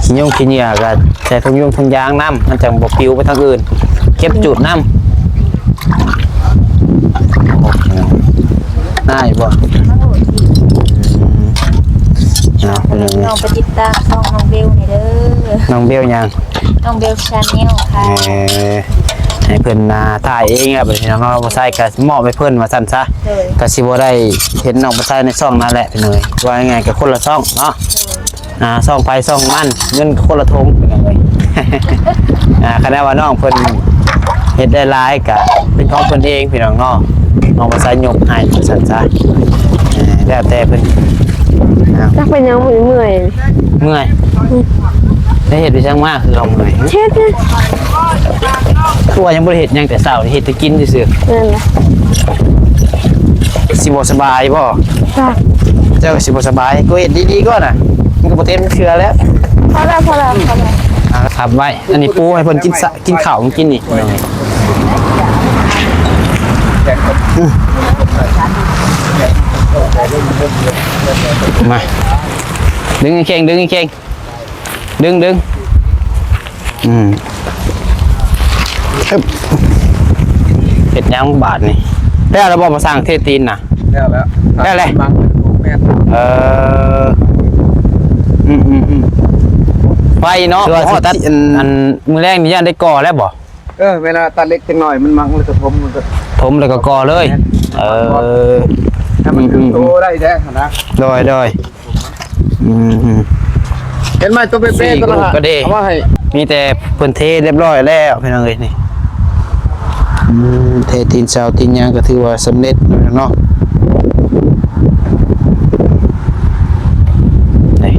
ຂີ້ຍຸງຂີ້ເຫຍື້ອກໍໃສ່ຖົງຍົງຖົງຢາງນຳ ມັນຈັ່ງບໍ່ປິວໄປທາງອື່ນ ເກັບຈູດນຳ. ງ່າຍບໍ່? ເອົາ ນ້ອງໄປຕິດຕາມຊ່ອງນ້ອງເບວນີ້ເດີ. ນ້ອງເບວຫຍັງ? ນ້ອງເບວ Channel ຄ່ະ. ເອີ ໃຫ້ເພິ່ນ ອ່າ ຖ່າຍເອງແລ້ວ ບັດນີ້ນ້ອງບໍ່ໃຊ້ກໍມອບໃຫ້ເພິ່ນວ່າຊັ້ນຊະ. ໂດຍ. ກໍຊິບໍ່ໄດ້ເຫັນນ້ອງບໍ່ໃຊ້ໃນຊ່ອງນັ້ນແຫຼະພີ່ນ້ອງເອີຍ ວ່າງ່າຍໆກໍຄົນລະຊ່ອງເນາະ. ໂດຍ. ອ່າ ຊ່ອງໃຜຊ່ອງມັນ ເງິນຄົນລະຖົງພີ່ນ້ອງເອີຍ. ອ່າ ຄັນວ່ານ້ອງເພິ່ນເຮັດໄດ້ຫຼາຍກະເປັນຂອງເພິ່ນເອງພີ່ນ້ອງເນາະ ນ້ອງບໍ່ໃຊ້ຍົກໃຫ້ວ່າຊັ້ນຊະ. ເອີ ແລ້ວແຕ່ເພິ່ນ. ຈັກເປັນຫຍັງມື້ນີ້ເມື່ອຍ ເມື່ອຍ. ໄດ້ເຮັດໄປຊ່າງມາຄືເຮົາເມື່ອຍ ເຮັດ ຄືວ່າຍັງບໍ່ໄດ້ເຮັດຫຍັງແຕ່ເຊົ້ານີ້ ເຮັດແຕ່ກິນຊື່ໆ. ແມ່ນລະ. ຊິບໍ່ສະບາຍບໍ່? ຈ້າ. ເຈົ້າກໍຊິບໍ່ສະບາຍ ກໍເຮັດດີໆກ່ອນນະ ມັນກໍບໍ່ເຕັມເທື່ອແລ້ວ. ພໍແລ້ວ ພໍແລ້ວ ພໍແລ້ວ. ອ່າ ຮັບໄວ້ ອັນນີ້ປູໃຫ້ເພິ່ນກິນຊະ ກິນເຂົ້າກິນນີ້. ມາ ດຶງໃຫ້ເຄັ່ງ ດຶງໃຫ້ເຄັ່ງ. ດຶງ ດຶງ ອືມ ອຶບ ເຮັດຫຍັງບາດນີ້? ແລ້ວແລ້ວບໍ່ ມາສ້າງເທຕີນນະ? ແລ້ວແລ້ວ ແລ້ວແຫຼະ ເອີ ອືມໆ ໄວເນາະ. ຄືວ່າຊິຕັດ ອັນ ອັນ ມື້ແລງນີ້ຢ້ານໄດ້ກໍ່ແລ້ວບໍ່? ເອີ ເວລາຕັດເຫຼັກຈັກໜ້ອຍ ມັນມັງແລ້ວກໍຖົມ ມັນກໍຖົມແລ້ວກໍກໍ່ເລີຍ. ເອີ ໃຫ້ມັນຖືກໂຕໄດ້ແທ້ຫັ້ນນະ. ໂດຍ ໂດຍ. ອືມ ເຫັນໄມ້ຕົວເປ້ໆ ສີ່ ໂຕນັ້ນ ລູກກໍດີ ເອົາມາໃຫ້ ມີແຕ່ເພິ່ນເທຮຽບຮ້ອຍແລ້ວພີ່ນ້ອງເອີຍນີ້. ອືມ ເທຕີນເສົາຕີນຫຍັງກໍຖືວ່າສຳເລັດແລ້ວເນາະ. ນີ້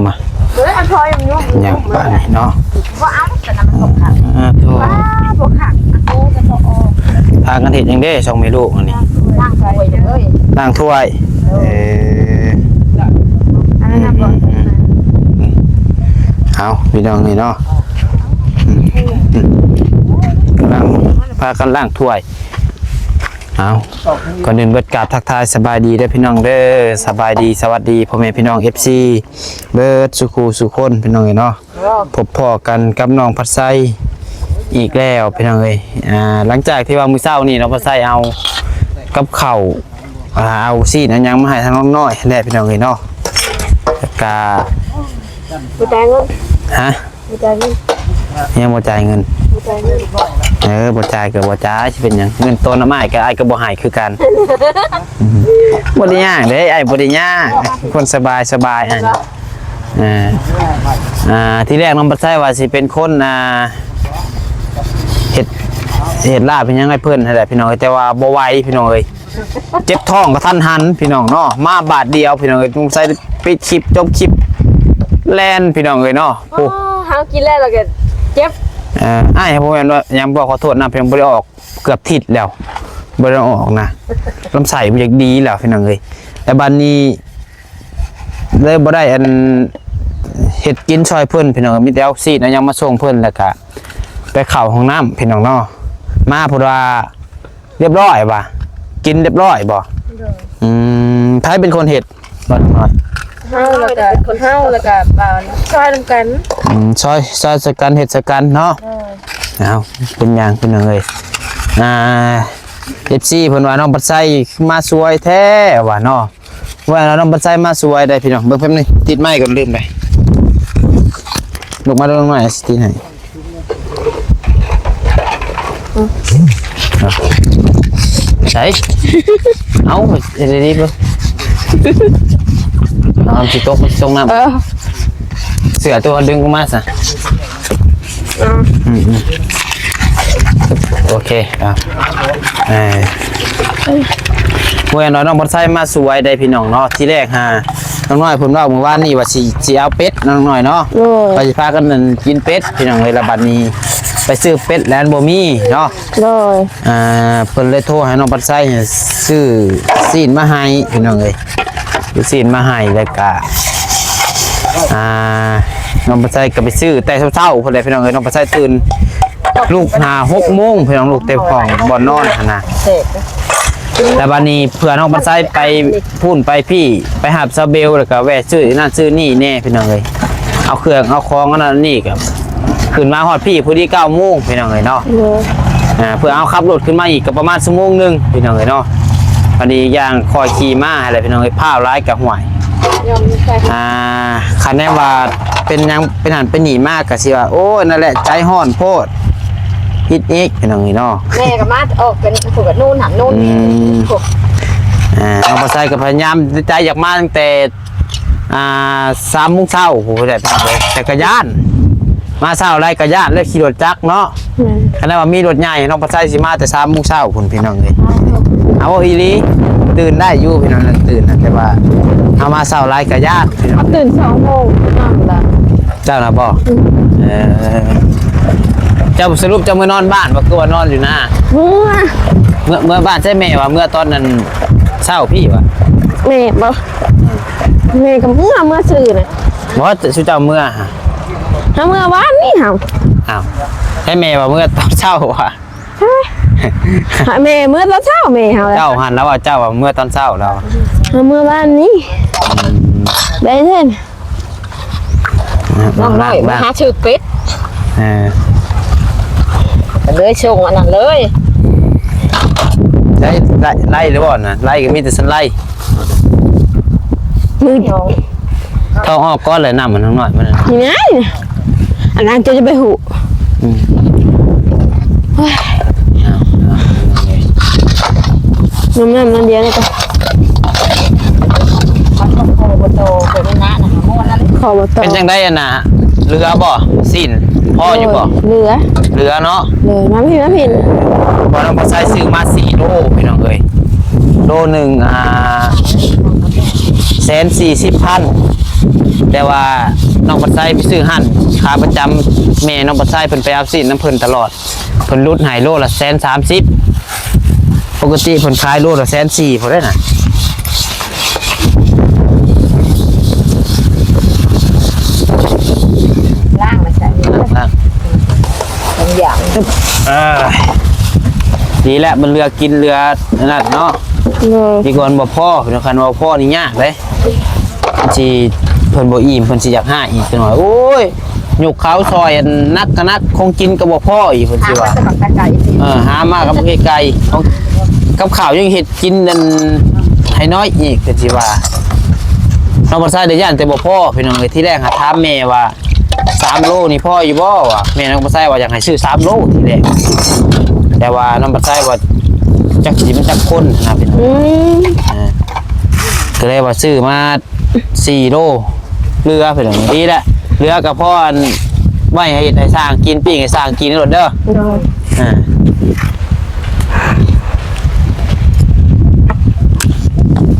ມາ ຍັງປານນີ້ເນາະ. ອ່າ ໂທ້ ພາກັນເຮັດຫຍັງເດ້ ສອງແມ່ລູກອັນນີ້? ລ້າງຖ້ວຍ. ເອີ ເອົາ ພີ່ນ້ອງນີ້ເນາະ ກຳລັງພາກັນລ້າງຖ້ວຍ. ເອົາ ກ່ອນອື່ນເບິດກາບທັກທາຍສະບາຍດີເດີພີ່ນ້ອງເດີ ສະບາຍດີ ສະຫວັດດີພໍ່ແມ່ພີ່ນ້ອງ ເອັຟຊີ ເບິດສູ່ຄູ່ສູ່ຄົນພີ່ນ້ອງເອີຍເນາະ. ພົບພໍ້ກັນກັບນ້ອງພັດໄຊອີກແລ້ວພີ່ນ້ອງເອີຍ. ອ່າ ຫຼັງຈາກທີ່ວ່າມື້ເຊົ້ານີ້ນ້ອງພັດໄຊເອົາກັບເຂົ້າ ອ່າ ເອົາຊີ້ນເອົາຫຍັງມາໃຫ້ທາງນ້ອງນ້ອຍແຫຼະພີ່ນ້ອງເອີຍເນາະ. ກະ ບໍ່ຈ່າຍເງິນ. ຮະ? ບໍ່ຈ່າຍເງິນ. ຍັງບໍ່ຈ່າຍເງິນ. ບໍ່ຈ່າຍເງິນ. ເອີ ບໍ່ຈ່າຍກໍບໍ່ຈ່າຍ ຊິເປັນຫຍັງ? ເງິນໂຕນຳອ້າຍກໍ ອ້າຍກໍບໍ່ໃຫ້ຄືກັນ. ບໍ່ໄດ້ຍາກເດ້ ອ້າຍບໍ່ໄດ້ຍາກ ຄົນສະບາຍສະບາຍ. ອ່າ ອ່າ ທີແລກນ້ອງພັດໄຊວ່າຊິເປັນຄົນ ອ່າ ເຮັດ ເຮັດລາບເຮັດຫຍັງໃຫ້ເພິ່ນຫັ້ນແຫຼະພີ່ນ້ອງເອີຍ ແຕ່ວ່າບໍ່ໄຫວພີ່ນ້ອງເອີຍ. ເຈັບທ້ອງກະທັນຫັນພີ່ນ້ອງເນາະ ມາບາດດຽວພີ່ນ້ອງເອີຍ. ສົງໄສປິດຄລິບ ຈົບຄລິບ ແລ່ນພີ່ນ້ອງເອີຍເນາະ. ໂອ້ ເຮົາກິນແລ້ວ ແລ້ວກໍເຈັບ. ເອີ ອ້າຍ ບໍ່ແມ່ນວ່າຫຍັງ ບໍ່ ຂໍໂທດນະ ເພິ່ນບໍ່ໄດ້ອອກເກືອບທິດແລ້ວ ບໍ່ໄດ້ອອກນະ ລຳໄສ້ບໍ່ຢາກດີແລ້ວພີ່ນ້ອງເອີຍ. ແລ້ວບັດນີ້ເລີຍບໍ່ໄດ້ອັນ ເຮັດກິນຊ່ອຍເພິ່ນພີ່ນ້ອງ ມີແຕ່ເອົາຊີ້ນເອົາຫຍັງມາສົ່ງເພິ່ນ ແລ້ວກະໄປເຂົ້າຫ້ອງນ້ຳພີ່ນ້ອງເນາະ. ມາເພິ່ນວ່າ ຮຽບຮ້ອຍວ່າ ກິນຮຽບຮ້ອຍບໍ່? ໂດຍ. ອືມ ໃຜເປັນຄົນເຮັດ? ເຮົາ ແລ້ວກະ ເຮົາ ແລ້ວກະ ອ່າ ຊ່ອຍນຳກັນ. ອືມ ຊ່ອຍ ຊ່ອຍໃສ່ກັນ ເຮັດໃສ່ກັນເນາະ. ໂດຍ. ເອົາ ເປັນຫຍັງພີ່ນ້ອງເອີຍ ອ່າ ເອັຟຊີ ເພິ່ນວ່ານ້ອງພັດໄຊຄືມາສວຍແທ້ວ່າເນາະ. ວ່ານ້ອງບັນໄຊມາສວຍໄດ໋ພີ່ນ້ອງ ເບິ່ງແປັບໜຶ່ງ ຕິດໄມກ່ອນ ລືມໄປ. ລຸກມາ ລຸກມາ ຊິຕິດໃຫ້. ໃສ ເອົາ ເຮັດດີໆ ເບິ່ງ ນ້ຳຊິຕົກ ມັນຊິຕົກນ້ຳ. ເອີ ເສື້ອຕົວດຶງອອກມາຊະ. ອືມ ອືມ ໂອເຄ ອ່ະ ເອີ ເມື່ອນ້ອຍນ້ອງບັນໄຊມາສວຍໄດ໋ພີ່ນ້ອງເນາະ. ທີແລກຫານ້ອງນ້ອຍເພິ່ນເວົ້າມື້ວານນີ້ວ່າຊິ ຊິເອົາເປັດນ້ອງນ້ອຍເນາະ. ໂດຍ ວ່າຊິພາກັນນັ້ນກິນເປັດພີ່ນ້ອງເອີຍ. ແລ້ວບັດນີ້ ໄປຊື້ເປັດແລ້ວບໍ່ມີເນາະ. ໂດຍ ອ່າ ເພິ່ນເລີຍໂທໃຫ້ນ້ອງປັດໄຊຊື້ຊີ້ນມາໃຫ້ພີ່ນ້ອງເອີຍ, ຊື້ຊີ້ນມາໃຫ້ ແລ້ວກະ ອ່າ ນ້ອງປັດໄຊກໍໄປຊື້ແຕ່ເຊົ້າໆ ພຸ້ນແຫຼະພີ່ນ້ອງເອີຍ. ນ້ອງປັດໄຊຕື່ນ ລຸກຫາຫົກໂມງພີ່ນ້ອງ, ລຸກແຕ່ຫ້ອງບ່ອນນອນຫັ້ນນະ. ແລ້ວບາດນີ້ເພື່ອນ້ອງປັດໄຊໄປພຸ້ນໄປພີ້ ໄປຮັບສາວເບວ ແລ້ວກໍແວະຊື້ນັ້ນຊື້ນີ້ແດ່ພີ່ນ້ອງເອີຍ, ເອົາເຄື່ອງເອົາຂອງອັນນັ້ນນີ້ ກໍຂຶ້ນມາຮອດພີ້ພໍດີເກົ້າໂມງພີ່ນ້ອງເອີຍເນາະ. ໂດຍ ອ່າ ເພື່ອເຮົາຂັບລົດຂຶ້ນມາອີກກໍປະມານຊົ່ວໂມງໜຶ່ງພີ່ນ້ອງເອີຍເນາະ. ອັນນີ້ຢ່າງຂ້ອຍຂີ່ມາຫັ້ນແຫຼະພີ່ນ້ອງເອີຍ, ພ້າວຫຼາຍກໍຫ້ວຍ ອ່າ ຄັນແນມວ່າເປັນຫຍັງເປັນຫັ້ນເປັນນີ້ມາ ກໍຊິວ່າ ໂອ້ຍ ນັ້ນແຫຼະ ໃຈຮ້ອນໂພດ ອິດອີກພີ່ນ້ອງເອີຍເນາະ. ແມ່ກໍມາອອກເປັນຜູ້ກັບນູນຫັ້ນນູນ ອືມ ອ່າ ນ້ອງປາໄຊກໍພະຍາຍາມໃຈຢາກມາຕັ້ງແຕ່ ອ່າ ສາມໂມງເຊົ້າພຸ້ນແຫຼະພີ່ນ້ອງເອີຍ, ແຕ່ກໍຢ້ານ ມາເຊົ້າຫຼາຍກໍຢ້ານ ແລ້ວຂີ່ລົດຈັກເນາະ. ແມ່ນ ຄັນວ່າມີລົດໃຫຍ່ ນ້ອງປາໄຊຊິມາແຕ່ສາມໂມງເຊົ້າພຸ້ນພີ່ນ້ອງເອີຍ. ເອົາ ເວົ້າອີ່ຫຼີ ຕື່ນໄດ້ຢູ່ພີ່ນ້ອງ, ຕື່ນນະ ແຕ່ວ່າເຮົາມາເຊົ້າຫຼາຍກໍຢ້ານພີ່ນ້ອງ. ຕື່ນສອງໂມງນອນລະ. ເຈົ້ານະບໍ່? ອືມ ເອີ ເຈົ້າ ສະຫຼຸບເຈົ້າເມືອນອນບ້ານບໍ່ ຄືວ່ານອນຢູ່ນາ? ເມືອ ເມືອ ເມືອບ້ານ. ໃຊ່ແມ່ວ່າເມືອຕອນນັ້ນເຊົ້າພີ້ຫວາ? ແມ່ບໍ່? ແມ່ກໍເມືອ ເມືອຊື່ນະ. ບໍ່ ຊຸເຈົ້າເມືອຫະ? ເຮົາເມືອວານນີ້ເຮົາ. ອ້າວ ໃຊ່ແມ່ວ່າເມືອຕອນເຊົ້າຫວາ? ໃຫ້ແມ່ເມືອຕອນເຊົ້າ ແມ່ເຮົາ. ເຈົ້າຫັ້ນລະວ່າ ເຈົ້າວ່າເມືອຕອນເຊົ້າລະ. ເຮົາເມືອວານນີ້. ອືມ ໄດ້ເດ້. ນ້ອງນ້ອຍມາຫາຊື້ເປັດ. ເອີ ກໍເລີຍສົ່ງອັນນັ້ນເລີຍ. ໄດ້ ໄດ້ ໄລ່ຫຼືບໍ່ນະ? ໄລ່ກໍມີແຕ່ຊັ້ນໄລ່. ມື ທ້ອງອອກກ່ອນແຫຼະ ນ້ຳມັນນ້ອຍມັນນັ້ນ. ນີ້ໄງ ອັນນັ້ນເຈົ້າຈະໄປຮູ້. ອືມ ໂອ້ຍ ນ້ຳ ນ້ຳ ນ້ຳດຽວນີ້ກໍ ມັນກໍຂໍບໍ່ໂຕ ຕົວນີ້ນະ ນະ ຂໍບໍ່ໂຕ. ເປັນຈັ່ງໃດອັນນ່າ ເຫຼືອບໍ່? ຊີ້ນພໍຢູ່ບໍ່? ເຫຼືອ ເຫຼືອເນາະ. ເຫຼືອ ມາພີ້ ມາພີ້. ບໍ່ ນ້ອງປາໄຊຊື້ມາສີ່ໂລພີ່ນ້ອງເອີຍ, ໂລໜຶ່ງ ອ່າ ແສນສີ່ສິບພັນ. ແຕ່ວ່ານ້ອງປາໄຊໄປຊື້ຫັ້ນ ຂາປະຈຳ ແມ່ນ້ອງປາໄຊເພິ່ນໄປເອົາຊີ້ນນຳເພິ່ນຕະຫຼອດ. ເພິ່ນຫຼຸດໃຫ້ໂລລະແສນສາມສິບ, ປົກກະຕິເພິ່ນຂາຍໂລລະແສນສີ່ພຸ້ນເດ້ນະ. ລ້າງມາໃສ່ ລ້າງ ສອງຢ່າງ. ເອີ ດີແລ້ວ ມັນເຫຼືອກິນເຫຼືອອັນນັ້ນເນາະ. ໂດຍ ດີກວ່າບໍ່ພໍ ຄັນວ່າພໍນີ້ຍາກເດ້. ຊິ ເພິ່ນບໍ່ອີ່ມ ເພິ່ນຊິຢາກຫາອີກຈັກໜ້ອຍ. ໂອ້ຍ ຍົກເຂົ້າຊອຍອັນໜັກກະໜັກ ຄົງກິນກໍບໍ່ພໍອີກ ເພິ່ນຊິວ່າ. ເອີ ຫາມາກໍບໍ່ໄກໆ ກັບເຂົ້າຍັງເຮັດກິນອັນໃຫ້ນ້ອຍອີກ ເພິ່ນຊິວ່າ. ນ້ອງປາໄຊໄດ້ຢ້ານແຕ່ບໍ່ພໍພີ່ນ້ອງເອີຍ. ທີແລກຫາຖາມແມ່ວ່າ ສາມໂລນີ້ພໍຢູ່ບໍ່? ວ່າ ແມ່ນ້ອງປາໄຊວ່າຢາກໃຫ້ຊື້ສາມໂລທີແລກ, ແຕ່ວ່ານ້ອງປາໄຊວ່າຈັກຊິແມ່ນຈັກຄົນນະພີ່ນ້ອງ. ອືມ ເອີ ກໍເລີຍວ່າຊື້ມາ ສີ່ໂລ ເຫຼືອພີ່ນ້ອງ. ດີແຫຼະ ເຫຼືອກໍພໍອັນໄວ້ໃຫ້ເຮັດໃຫ້ຊ່າງກິນ ປີ້ງໃຫ້ຊ່າງກິນໂລດເດີ. ໂດຍ ອ່າ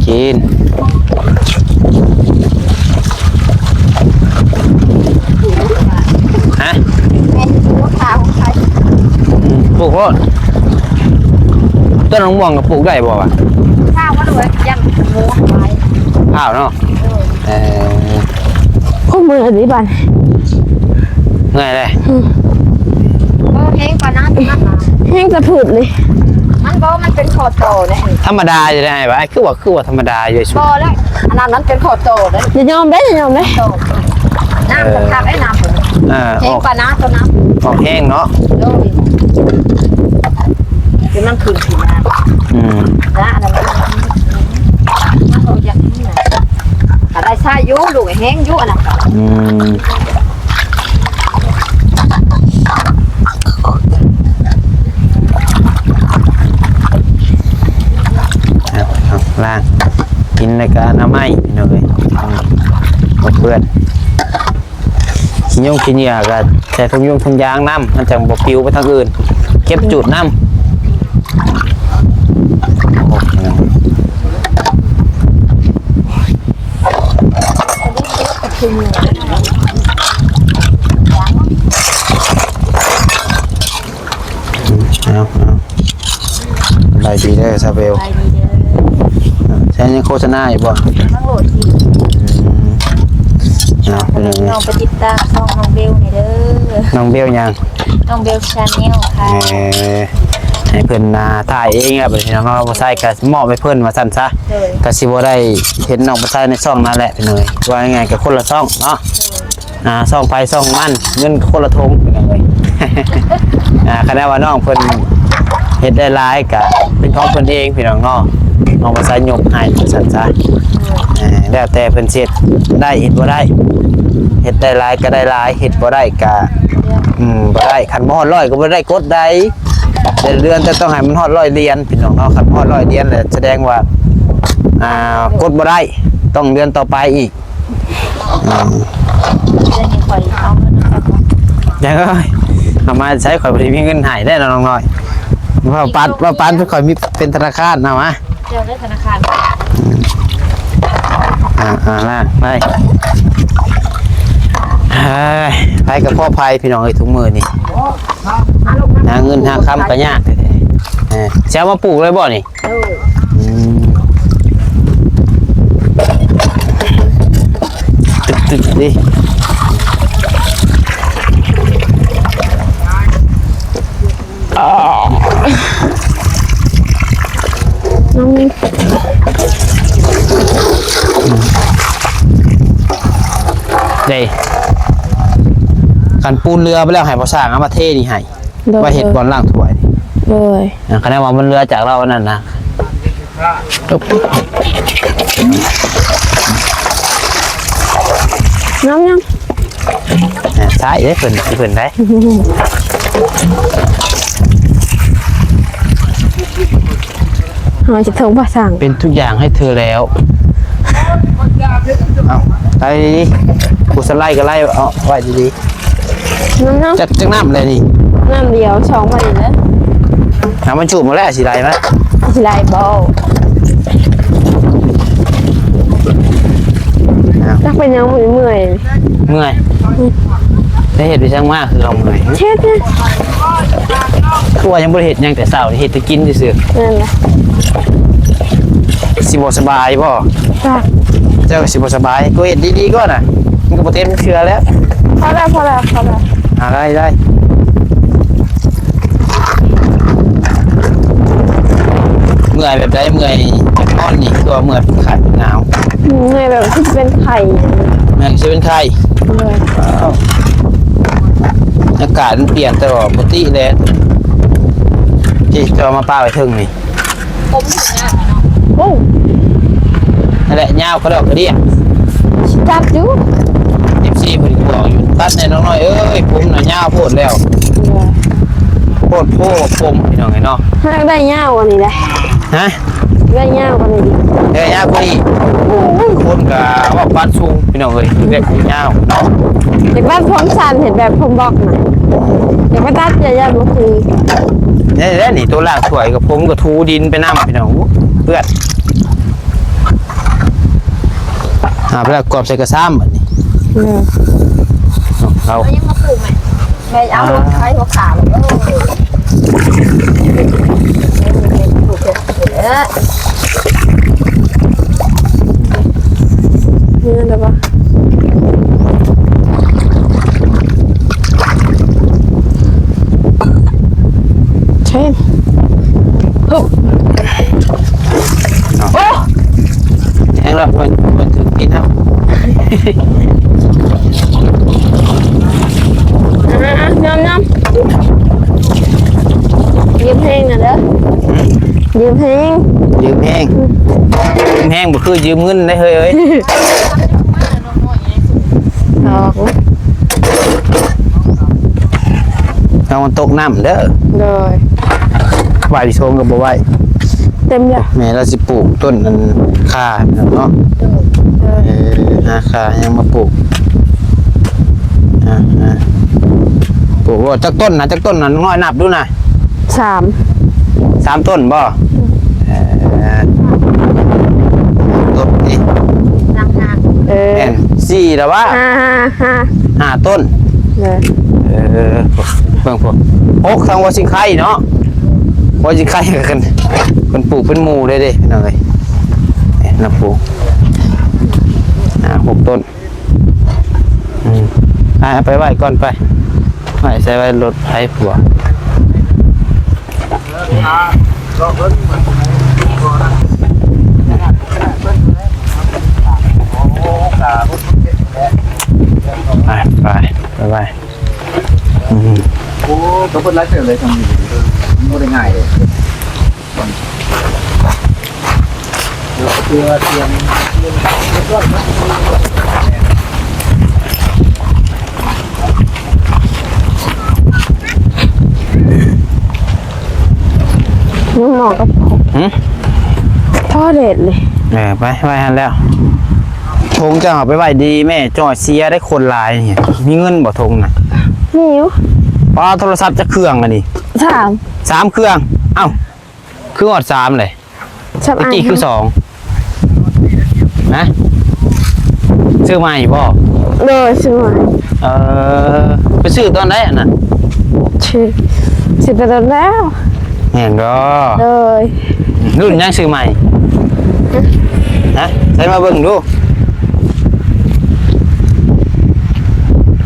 ກິນ ຮະ? ປູກໂລດ. ຕົ້ນມະມ່ວງກໍປູກໄດ້ບໍ່ວະ? ພາວມາໂລດ ຢ້ານໝູຫາຍ. ພາວເນາະ. ເອີ ໂອ້ ເມື່ອຍເດ້ບາດ ເມື່ອຍເດ້. ອືມ ບໍ່ແຮງປານນັ້ນ ແຮງແຕ່ພືດນີ້. ມັນບໍ່ ມັນເປັນຂໍ້ຕໍ່ເດ້. ທຳມະດາຢູ່ໄດ໋ ອ້າຍວ່າ ອ້າຍຄືວ່າ ຄືວ່າທຳມະດາຢູ່. ບໍ່ແລ້ວ ອັນນັ້ນມັນເປັນຂໍ້ຕໍ່ເດ້. ຢ່າຍອມເດ້ ຢ່າຍອມເດ້. ນ້ຳ ເອີ ຄັກໆ ໄອ້ນ້ຳ ເອີ ແຮງກວ່ານ້ຳຕົວນ້ຳ ອອກແຮງເນາະ. ໂດຍ ເປັນມັນຂຶ້ນຂຶ້ນມາ. ອືມ ລະອັນນັ້ນມັນ ມັນບໍ່ຢາກນີ້ນະ. ກໍໄດ້ໃຊ້ຢູ່ ລູກແຮງຢູ່ອັນນັ້ນ. ອືມ ເອົາ ເອົາ ລ້າງ ກິນແລ້ວກໍອະນາໄມ ພີ່ນ້ອງເອີຍ ບໍ່ເປື້ອນ. ຂີ້ຍຸງຂີ້ເຫຍື້ອກໍໃສ່ຖົງຍຸງຖົງຢາງນຳ ມັນຈັ່ງບໍ່ປິວໄປທາງອື່ນ. ເກັບຈູດນຳ. ໂອ້ຍ. ເດີຊາວເບວ ສະບາຍດີເດີ. ໃຊ້ຍັງໂຄສະນາຢູ່ບໍ່? ຍັງໂຫຼດຢູ່. ອືມ ເອົາ ພີ່ນ້ອງໄປຕິດຕາມຊ່ອງນ້ອງເບວແດ່ເດີ. ນ້ອງເບວຫຍັງ? ນ້ອງເບວ Channel ຄ່ະ. ເອີ ໃຫ້ເພິ່ນ ອ່າ ຖ່າຍເອງແລ້ວບັດນີ້ເນາະ ບໍ່ໃຊ້ກໍມອບໃຫ້ເພິ່ນວ່າຊັ້ນຊະ. ໂດຍ ກໍຊິບໍ່ໄດ້ເຫັນນ້ອງບໍ່ໃຊ້ໃນຊ່ອງນັ້ນແຫຼະ ພີ່ນ້ອງເອີຍ. ວ່າງ່າຍໆກໍຄົນລະຊ່ອງເນາະ. ໂດຍ ອ່າ ຊ່ອງໃຜຊ່ອງມັນ ເງິນຄົນລະຖົງ ພີ່ນ້ອງເອີຍ. ອ່າ ຄັນວ່ານ້ອງເພິ່ນເຮັດໄດ້ຫຼາຍກະເປັນຂອງເພິ່ນເອງ ພີ່ນ້ອງເນາະ. ນ້ອງບໍ່ໃຊ້ຍົກໃຫ້ວ່າຊັ້ນຊະ. ໂດຍ ເອີ ແລ້ວແຕ່ເພິ່ນຊິເຮັດໄດ້ເຮັດບໍ່ໄດ້ ເຮັດໄດ້ຫຼາຍກະໄດ້ຫຼາຍ ເຮັດບໍ່ໄດ້ກະ ອືມ ບໍ່ໄດ້. ຄັນບໍ່ຮອດຮ້ອຍກໍບໍ່ໄດ້ກົດໃດ ແຕ່ເດືອນຈະຕ້ອງໃຫ້ມັນຮອດຮ້ອຍຫຼຽນ ພີ່ນ້ອງເນາະ. ຄັນຮອດຮ້ອຍຫຼຽນແລ້ວສະແດງວ່າ ອ່າ ກົດບໍ່ໄດ້ ຕ້ອງເດືອນຕໍ່ໄປອີກ. ອືມ ເດືອນນີ້ຂ້ອຍເອົາເງິນມາຈາກໃສ? ຍັງເອີຍ ເອົາມາໃຊ້ ຂ້ອຍບໍ່ໄດ້ມີເງິນໃຫ້ແດ່ເນາະ ນ້ອງນ້ອຍ. ວ່າປານ ວ່າປານຂ້ອຍມີເປັນທະນາຄານ ເອົາມາ. ເຈົ້າໄດ້ທະນາຄານ. ອືມ ອ່າໆ ໄປ ເອີຍ ໄປກັບພໍ່ໄພ ພີ່ນ້ອງເອີຍ ທຸກມື້ນີ້ ຫາເງິນຫາຄຳກໍຍາກແທ້ໆ. ເອີ ຊິເອົາມາປູກເລີຍບໍ່ນີ້? ໂດຍ ອືມ ຕຶk-tyk ເດ້. ເດ້ ຄັນປູນເຫຼືອໄປແລ້ວ ໃຫ້ພໍ່ຊ່າງເອົາມາເທນີ້ໃຫ້. ໂດຍ ໄວ້ເຮັດບ່ອນລ້າງຖ້ວຍ. ໂດຍ ອ່າ ຄັນວ່າມັນເຫຼືອຈາກລາວອັນນັ້ນນະ. ຍອມໆ ອ່າ ໃຊ້ເດ້ເພິ່ນ ເພິ່ນໄດ້. ເຮົາຈະໂທປະສານ ເປັນທຸກຢ່າງໃຫ້ເທແລ້ວ. ເອົາ ໄດ້ດີໆ ຜູ້ສະໄລກໍໄລເອົາໄວ້ດີໆ. ນ້ຳໆ ຈັກ ຈັກນ້ຳແລ້ວນີ້? ນ້ຳດຽວ ສອງໄວ້ນີ້ແຫຼະ. ນ້ຳມັນຊຸບໝົດແລ້ວ ຊິໄລມາ ຊິໄລບໍ່? ເອົາ ຈັກເປັນຫຍັງ ເມື່ອຍ ເມື່ອຍ. ໄດ້ເຮັດໄປຊ່າງມາ ຄືເຮົາເມື່ອຍ ເຮັດ ຄືວ່າຍັງບໍ່ໄດ້ເຮັດຫຍັງແຕ່ເຊົ້າ ເຮັດແຕ່ກິນຊື່ໆ. ນັ້ນແຫຼະ ຊິບໍ່ສະບາຍບໍ່? ຈ້າ ເຈົ້າກໍຊິບໍ່ສະບາຍ ກໍເຮັດດີໆກ່ອນນະ ມັນກໍບໍ່ເຕັມເທື່ອແລ້ວ. ພໍແລ້ວ ພໍແລ້ວ ພໍແລ້ວ. ອ່າ ໄດ້ ໄດ້. ເມື່ອຍແບບໃດ? ເມື່ອຍຈາກນອນນີ້ ຄືວ່າເມື່ອຍເປັນໄຂ້ເປັນໜາວ? ເມື່ອຍແບບຄືຊິເປັນໄຂ້. ແມ່ນ ຊິເປັນໄຂ້. ໂດຍ. ອາກາດມັນປ່ຽນຕະຫຼອດ ບໍ່ຕິແລ້ວ. ທີ່ເຈົ້າມາປະໄວ້ເທິງນີ້ ຜົມຫຍັງເນາະ. ໂອ້ ນັ້ນແຫຼະ ຍາວກະດອກກະເດຍ. ຊິຕັດຢູ່ ເອັຟຊີ ເພິ່ນກໍບອກຢູ່ ຕັດແດ່ນ້ອງນ້ອຍເອີຍ ຜົມນະຍາວໂພດແລ້ວ. ໂພດໂພ ຜົມ ພີ່ນ້ອງເອີຍເນາະ. ຫາກໄດ້ຍາວກວ່ານີ້ແຫຼະ. ຮະ? ໄດ້ຍາວກວ່ານີ້ອີກ. ໄດ້ຍາວກວ່ານີ້. ໂອ້ຍ ຄົນກະວ່າປັດສູງ ພີ່ນ້ອງເອີຍ ແຕ່ຜົມຍາວເນາະ. ຢາກຕັດຜົມສັ້ນ ເຮັດແບບຜົມບັອກນະ. ຢາກໄປຕັດ ຢ້ານບໍ່ຄື. ນີ້ແຫຼະນີ້ ໂຕລ້າງຖ້ວຍກັບຜົມກໍຖູດິນໄປນຳ ພີ່ນ້ອງ ເປື້ອນ. ຫາໄປແລ້ວກວບໃສ່ກະຊາມບັດນີ້. ເອີ ເອົາ ເອົາ ຍັງມາປູກໃໝ່. ແມ່ເອົາລົດໄຖຫົວຂາງ ເອີ ເອີ ເງິນແລ້ວບໍ່? ເຊນ ໂອ້ ແຮງແລ້ວ ມັນ ມັນຖືກກິນເຮົາ. ອ່າ ຍອມໆ ຢືມແຮງນະເດີ ຢືມແຮງ ຢືມແຮງ ຢືມແຮງບໍ່ຄືຢືມເງິນໄດ໋ເຮີ້ຍເອີຍ. ດອກ ລະວັງມັນຕົກນ້ຳເດີ. ໂດຍ ໄຫວ້ຊົງກໍບໍ່ໄຫວ້. ເຕັມແລ້ວ ແມ່ລາວຊິປູກຕົ້ນອັນຂ່າເນາະ. ໂດຍ ເອີ ຫາຂ່າຫຍັງມາປູກ. ອ່າ ປູກບໍ່? ຈັກຕົ້ນນະ? ຈັກຕົ້ນນະ? ນ້ອງນ້ອຍນັບດູນະ. ສາມ ສາມຕົ້ນບໍ່? ເອີ ຕົ້ນນີ້ ເອີ ແມ່ນສີ່ແລ້ວວະ? ຫ້າ ຫ້າ ຫ້າ ຫ້າຕົ້ນ. ເອີ ເອີ ເບິ່ງພຸ້ນ ຫົກ ທາງວ່າຊິໄຄເນາະ. ວ່າຊິຂາຍກັນ ເພິ່ນປູກເປັນໝູ່ເດ້ ເດ້ ພີ່ນ້ອງເອີຍ. ນີ້ລະປູກ ຫ້າຫົກຕົ້ນ. ອືມ ໄປ ເອົາໄປໄວ້ກ່ອນ ໄປ ໄວ້ໃສ່ໄວ້ລົດໄຖຜົວ. ໄປ ໄປ ໄປ ໄປ. ອືມ ໂອ້ ຕ້ອງເປີດຫຼາຍເຕີບເລີຍ ຊ່ຳນີ້ ມັນບໍ່ໄດ້ງ່າຍເລີຍ. ມັນເໝາະກັບ ຫື ທໍ່ເດັດເລີຍ. ເອີ ໄປ ໄວ້ຫັ້ນແລ້ວ. ຖົງເຈົ້າເອົາໄປໄວ້ດີແມ່ ຈ່ອຍເສຍໄດ້ ຄົນຫຼາຍ. ມີເງິນບໍ່ຖົງນະ? ມີຢູ່. ປ້າ ໂທລະສັບຈັກເຄື່ອງອັນນີ້? ສາມ ສາມເຄື່ອງ. ເອົ້າ ຄືຮອດສາມເລີຍ? ຕະກີ້ຄືສອງ ນະ? ຊື້ໃໝ່ບໍ່? ໂດຍ ຊື້ໃໝ່. ເອີ ໄປຊື້ຕອນໃດຫັ້ນນະ? ຊື້ ຊື້ແຕ່ດົນແລ້ວ. ແມ່ນບໍ່? ໂດຍ. ລຸ້ນຫຍັງຊື້ໃໝ່? ຮະ? ໃສ່ມາເບິ່ງດູ.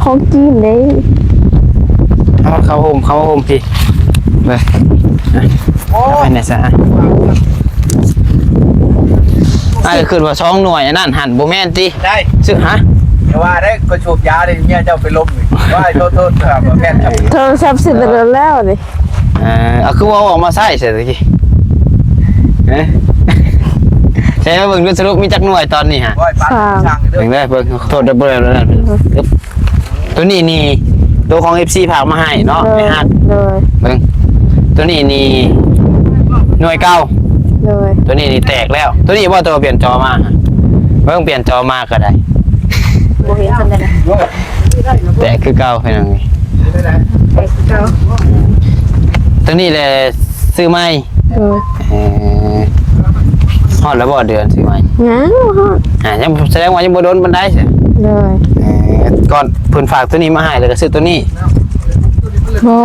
ຂອງຈີນເດ້. ເອົາເຂົ້າໂຮມ ເຂົ້າໂຮມພີ້ ເບິ່ງ ໂອ້ ເອົາໄປແດ່ຊະ. ອ້າຍກໍຄິດວ່າສອງໜ່ວຍອັນນັ້ນຫັ້ນ ບໍ່ແມ່ນຕິ? ໄດ້ ຊຶກ ຮະ? ຢ່າວ່າໄດ້ ຂ້ອຍສູບຢາເດ້ ເມຍເຈົ້າເປັນລົມນີ້. ວ່າໂທດໆ ບໍ່ແມ່ນ ໂທລະສັບຊິໄດ້ໂດນແລ້ວນີ້. ເອີ ເອົາ ຄືວ່າເອົາອອກມາໃຊ້ຊະຕະກີ້ ເອີ ໃຊ້ມາເບິ່ງດູ ສະຫຼຸບມີຈັກໜ່ວຍຕອນນີ້ຫະ? ສາມ. ເບິ່ງເດີ ເບິ່ງ ໂທດເດີ ເບິ່ງ ໂຕນີ້ນີ້ ໂຕຂອງເອັຟຊີຝາກມາໃຫ້ເນາະ ໂດຍ ໄອ້ຮັກ ໂດຍ. ເບິ່ງ ໂຕນີ້ນີ້ໜ່ວຍເກົ່າ ໂດຍ. ໂຕນີ້ນີ້ແຕກແລ້ວ ໂຕນີ້ບໍ່ ໂຕປ່ຽນຈໍມາ ເບິ່ງ ປ່ຽນຈໍມາກໍໄດ້ ບໍ່ເຫັນສ່ຳໃດນະ ແຕກຄືເກົ່າ ພີ່ນ້ອງ. ແຕກຄືເກົ່າ ໂຕນີ້ແຫຼະ ຊື້ໃໝ່ ໂດຍ. ເອີ ຮອດແລ້ວບໍ່ເດືອນຊື້ໃໝ່? ຍັງບໍ່ຮອດ. ອ່າ ຍັງ ສະແດງວ່າຍັງບໍ່ດົນປານໃດຊະ. ໂດຍ. ເອີ ກ່ອນເພິ່ນຝາກໂຕນີ້ມາໃຫ້ ແລ້ວກໍຊື້ໂຕນີ້. ບໍ່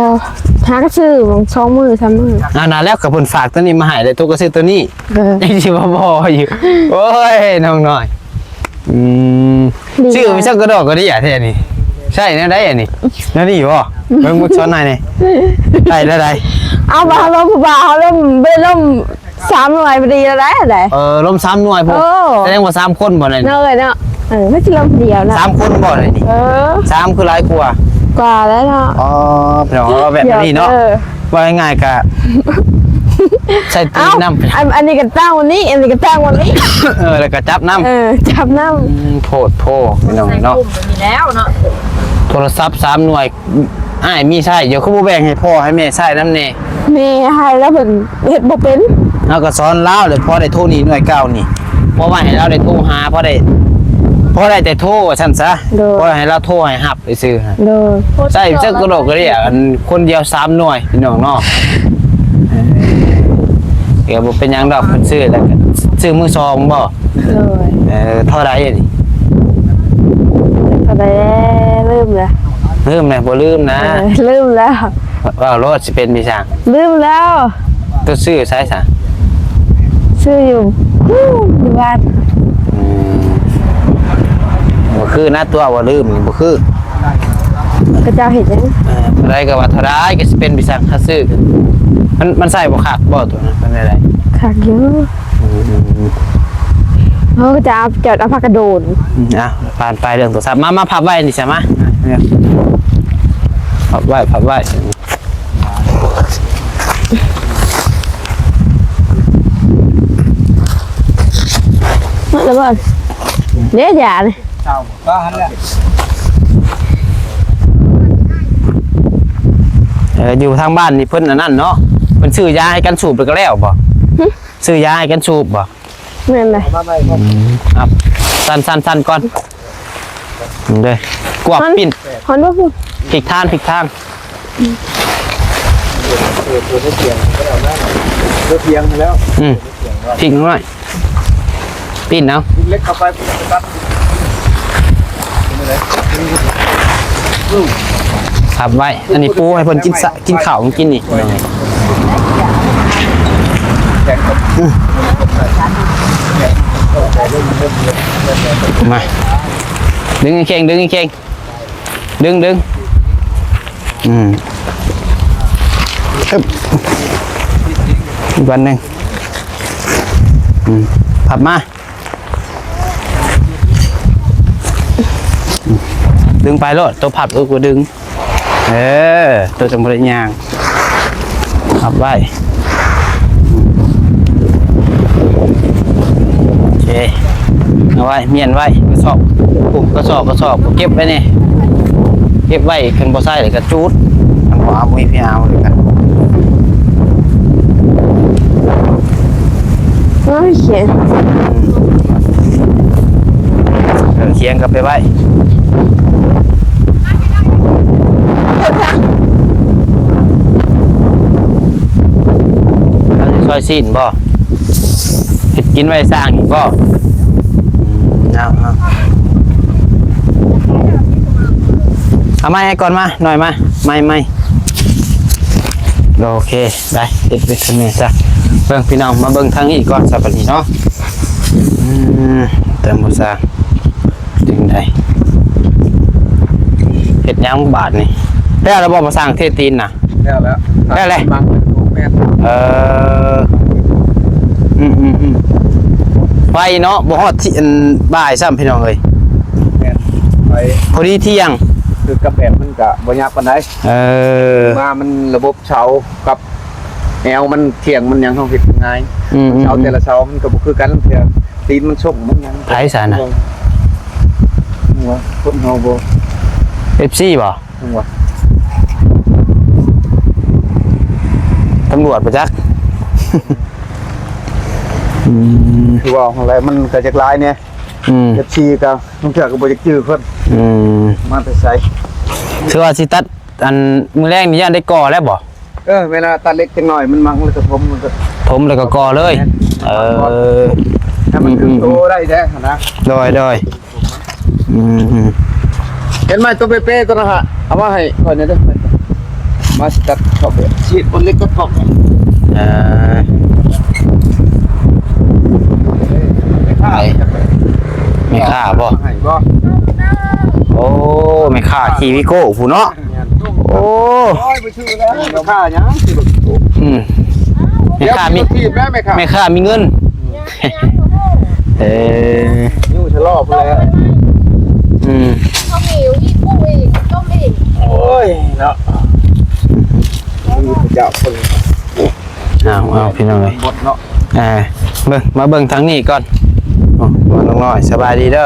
ຫາກໍຊື້ສອງມື້ສາມມື້. ອ່າ ນັ້ນແຫຼະ ກໍເພິ່ນຝາກໂຕນີ້ມາໃຫ້ ແລ້ວໂຕກໍຊື້ໂຕນີ້. ເອີ ຍັງຊິວ່າບໍ່ຢູ່. ໂອ້ຍ ນ້ອງນ້ອຍ. ອືມ ຊື້ໄປຊັກກະດອກກະເດຍແທ້ນີ້ ໃຊ້ແນວໃດອັນນີ້? ແນວນີ້ບໍ່? ເບິ່ງ ເບິ່ງຊ້ອນໃຫ້ນີ້ ໄດ້ ໄດ້ ໄດ້. ເອົາ ບ່າວລົມ ບ່າວລົມ ໄປລົມສາມໜ່ວຍພໍດີແລ້ວໄດ້. ເອີ ລົມສາມໜ່ວຍພຸ້ນ. ໂອ້ ສະແດງວ່າສາມຄົນບໍ່ນີ້? ເນາະ ເອີຍເນາະ. ເອີ ມັນຊິລົມດຽວນະ ສາມຄົນບໍ່ນີ້? ເອີ ສາມຄືຫຼາຍກວ່າ ກວ່າແລ້ວເນາະ. ອໍ ພີ່ນ້ອງ ເອົາແບບນີ້ເນາະ. ເອີ ເວົ້າງ່າຍໆ ກະໃສ່ຕີນນຳ. ເອົ້າ ອັນ ອັນນີ້ກໍຕັ້ງວັນນີ້ ອັນນີ້ກໍຕັ້ງວັນນີ້. ເອີ ແລ້ວກໍຈັບນຳ. ເອີ ຈັບນຳ. ອືມ ໂພດໂພ ພີ່ນ້ອງເນາະ. ໃສ່ກຸ່ມກໍມີແລ້ວເນາະ. ໂທລະສັບສາມໜ່ວຍ ອ້າຍມີໃຊ້ຢູ່ ຄືບໍ່ແບ່ງໃຫ້ພໍ່ໃຫ້ແມ່ໃຊ້ນຳແດ່? ແມ່ໃຫ້ແລ້ວ ເພິ່ນເຮັດບໍ່ເປັນ. ເຮົາກໍສອນລາວແຫຼະ ພໍໄດ້ໂທນີ້ໜ່ວຍເກົ່ານີ້ ພໍໄວ້ໃຫ້ລາວໄດ້ໂທຫາ ພໍໄດ້ ພໍໄດ້ແຕ່ໂທວ່າຊັ້ນຊະ. ໂດຍ. ພໍໃຫ້ລາວໂທໃຫ້ຮັບ ໄປຊື້ຫັ້ນ. ໂດຍ. ໃຊ້ຈັກກະດອກກະເດຍ ອັນຄົນດຽວສາມໜ່ວຍ ພີ່ນ້ອງເນາະ. ເອີ ກໍບໍ່ເປັນຫຍັງດອກ ເພິ່ນຊື້ແລ້ວກໍຊື້ມືສອງບໍ່? ໂດຍ. ເອີ ເທົ່າໃດອັນນີ້? ເທົ່າໃດແລ້ວ ລືມແລ້ວ. ລືມແລ້ວ ບໍ່ລືມນະ. ເອີ ລືມແລ້ວ. ເວົ້າໂລດ ຊິເປັນໄປຫຍັງ? ລືມແລ້ວ. ໂຕຊື້ໃສຊະ? ຊື້ຢູ່ ຢູ່ບ້ານ. ອືມ ບໍ່ຄືນະ ຕົວະວ່າລືມນີ້ບໍ່ຄື. ເຂົາເຈົ້າເຮັດຫຍັງ? ເອີ ເທົ່າໃດກໍວ່າເທົ່າໃດ ກໍຊິເປັນໄປຫຍັງ ຄັນຊື້. ມັນ ມັນໃສ່ບໍ່ຄັກບໍ່ຕົວນັ້ນ? ເປັນແນວໃດ? ຄັກຢູ່. ອືມ ເຮົາກໍຈະເອົາ ຈອດເອົາຜ້າກະໂດນ. ອືມ ອ່ະ ຜ່ານໄປເລື່ອງໂທລະສັບ. ມາ ມາພັບໄວ້ນີ້ຊະ ມາ ພັບໄວ້ ພັບໄວ້. ໝົດແລ້ວບໍ່? ເດ້ ຢານີ້. ເອີ ຢູ່ທາງບ້ານນີ້ເພິ່ນອັນນັ້ນເນາະ ເພິ່ນຊື້ຢາໃຫ້ກັນສູບແລ້ວກໍແລ້ວບໍ່? ຫຶ? ຊື້ຢາໃຫ້ກັນສູບບໍ່? ແມ່ນແຫຼະ. ອືມ ເອົາ ສັ່ນໆໆກ່ອນ. ເດີ ກວກ ຫັ້ນ ປີ້ນ ຫັ້ນບໍ່ພຸ້ນ ພິກທາງ ພິກທາງ. ອືມ ພິກໜ້ອຍ ປີ້ນເອົາ ພັບໄວ້. ອັນນີ້ປູໃຫ້ເພິ່ນກິນ ກິນເຂົ້າກິນນີ້. ມາ ດຶງເຄັ່ງ ດຶງເຄັ່ງ ດຶງ ດຶງ ອືມ ອຶບ ອີກວັນໜຶ່ງ ອືມ ພັບມາ ດຶງໄປໂລດ ໂຕພັບ ເອີ ກູດຶງ ເອີ ໂຕຈັ່ງບໍ່ໄດ້ຍ່າງ ພັບໄວ້ ໂອເຄ ເອົາໄວ້ ມ້ຽນໄວ້ ກະສອບ ກະສອບ ກະສອບ ເກັບໄວ້ນີ້ ເກັບໄວ້ ຄັນບໍ່ໃຊ້ແລ້ວກະຈູດ ຄັນບໍ່ເອົາ ບໍ່ມີໃຜເອົາເລີຍກະ ໂອເຄ ເອີ ຄຽງກັບໄປໄວ້ ເຮົາຊິຊອຍຊີ້ນບໍ່? ເຮັດກິນໄວ້ສ້າງອີກບໍ່? ອືມ ເອົາ ເອົາ ເອົາໄມ້ໃຫ້ກ່ອນ ມາ ໜ້ອຍ ມາ ໄມ້ ໄມ້ ໂອເຄ ໄປ ເຮັດເວດທະເນຊະ ເບິ່ງ ພີ່ນ້ອງ ມາເບິ່ງທາງນີ້ກ່ອນຊະ ບັດນີ້ເນາະ ອືມ ເຕີມບໍ່ຊາ ຈັ່ງໃດ ເຮັດຫຍັງບາດນີ້ ແລ້ວລະບໍ່ ມາສ້າງເທຕີນນະ? ແລ້ວແລ້ວ ແລ້ວແຫຼະ ມັງເປັນຂອງແມ່ນ ເອີ ອືມໆໆ ໄວເນາະ ບໍ່ຮອດທີ່ ອັນ ບ່າຍຊ້ຳ ພີ່ນ້ອງເອີຍ ແມ່ນ ໄວ ພໍດີທ່ຽງ ຄືກັບແບບມັນກະບໍ່ຍາກປານໃດ ເອີ ມາມັນລະບົບເສົາກັບແອວມັນທ່ຽງມັນຫຍັງ ເຮົາເຮັດງ່າຍ ອືມໆໆ ເສົາແຕ່ລະເສົາມັນກະບໍ່ຄືກັນ ເທື່ອຕີນມັນຊົງມັນຫຍັງ ໃຜຊະນະ ຄົນເຮົາບໍ່ ເອັຟຊີບໍ່? ຈັ່ງຫວະ ຕຳຫຼວດບໍ່ຈັກ ອືມ ຄືວ່າຫັ້ນແຫຼະ ມັນກະຈັກຫຼາຍແດ່ ອືມ ເອັຟຊີກະ ບາງເທື່ອກະບໍ່ຈັກຈື່ເພິ່ນ ອືມ ມາແຕ່ໃສ ຄືວ່າຊິຕັດ ອັນ ມື້ແລງນີ້ຢ້ານໄດ້ກໍ່ແລ້ວບໍ່? ເອີ ເວລາຕັດເຫຼັກຈັກໜ້ອຍ ມັນມັງແລ້ວກະຖົມ ມັນກະຖົມແລ້ວກະກໍ່ເລີຍ ແມ່ນ ເອີ ໃຫ້ມັນຖືກໂຕໄດ້ແທ້ຫັ້ນນະ ໂດຍ ໂດຍ ອືມ ເຫັນໄມ້ຕົວເປ້ໆຕົວນັ້ນຫະ ເອົາມາໃຫ້ຂ້ອຍແດ່ເດີ ມາຊິຕັດຂອບ ຊິເຮັດບົນເຫຼັກຕັດຂອບ ເອີ ແມ່ຄ້າບໍ່? ໂອ້ ແມ່ຄ້າຂີ່ວີໂກ້ພຸ້ນເນາະ ໂອ້ ແມ່ຄ້າຫຍັງ ອືມ ແມ່ຄ້າມີ ແມ່ຄ້າມີເງິນ ເອີ ຢູ່ຊະລໍພຸ້ນແຫຼະ ອືມ ເຂົາມີຢູ່ນີ້ປູກເອງ ຕົ້ມເອງ ໂອ້ຍເນາະ ເຈົ້າຄົນ ເອົາ ເອົາ ພີ່ນ້ອງເອີຍ ເອີ ເບິ່ງ ມາເບິ່ງທາງນີ້ກ່ອນ ໂອ້ ນ້ອງນ້ອຍ ສະບາຍດີເດີ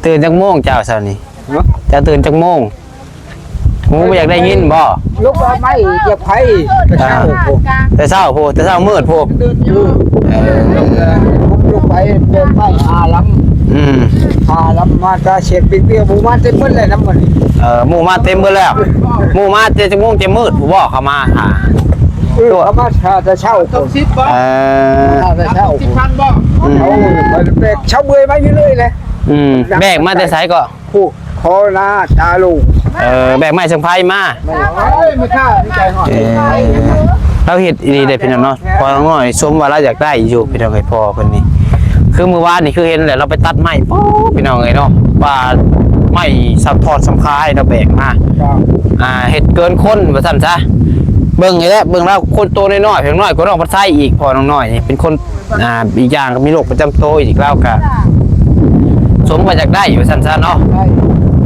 ຕື່ນຈັກໂມງເຈົ້າເຊົ້ານີ້? ເຈົ້າຕື່ນຈັກໂມງ? ຫູບໍ່ຢາກໄດ້ຍິນບໍ່? ລຸກເອົາໄມ້ຈາກໄຟ ແຕ່ເຊົ້າພຸ້ນ ແຕ່ເຊົ້າພຸ້ນ ແຕ່ເຊົ້າມືດພຸ້ນ ເອີ ລຸກໄປເປີດໄຟຫ້າລຳ ອືມ ຫ້າລຳ ມາກະສຽງປິກເປີ້ຍ ໝູ່ມາເຕັມໝົດແລ້ວນຳມື້ນີ້ ເອີ ໝູ່ມາເຕັມໝົດແລ້ວ ໝູ່ມາແຕ່ຈັກໂມງ ແຕ່ມືດພຸ້ນບໍ່ ເຂົາມາຫາ ເອີ ເຂົາມາຫາແຕ່ເຊົ້າພຸ້ນ ເອີ ມາແຕ່ເຊົ້າພຸ້ນ ອືມ ເອົາ ແບກເຊົາເມື່ອຍມາຢູ່ເລີຍແຫຼະ ອືມ ແບກມາແຕ່ໃສເກາະ? ຜູ້ຂໍໜ້າຕາລຸງ ເອີ ແບກໄມ້ເຊິ່ງໄພມາ ເອີ ລາວເຮັດອີ່ຫຼີເດ້ພີ່ນ້ອງເນາະ ພໍ່ນ້ອຍສົມວ່າລາວຢາກໄດ້ຢູ່ພີ່ນ້ອງເອີຍ ພໍ່ເພິ່ນນີ້ ຄືມື້ວານນີ້ຄືເຫັນແຫຼະ ລາວໄປຕັດໄມ້ ໂອ້ ພີ່ນ້ອງເອີຍເນາະ ວ່າໄມ້ສຳທອດສຳຄາຍລາວແບກມາ ອ່າ ເຮັດເກີນຄົນວ່າຊັ້ນຊະ ເບິ່ງນີ້ແຫຼະ ເບິ່ງລາວຄົນໂຕນ້ອຍໆ ເປັນນ້ອຍກວ່ານ້ອງພັດໄຊອີກ ພໍ່ນ້ອງນ້ອຍນີ້ເປັນຄົນ ອ່າ ອີກຢ່າງກະມີໂລກປະຈຳໂຕອີກ ລາວກະສົມວ່າຢາກໄດ້ວ່າຊັ້ນຊະເນາະ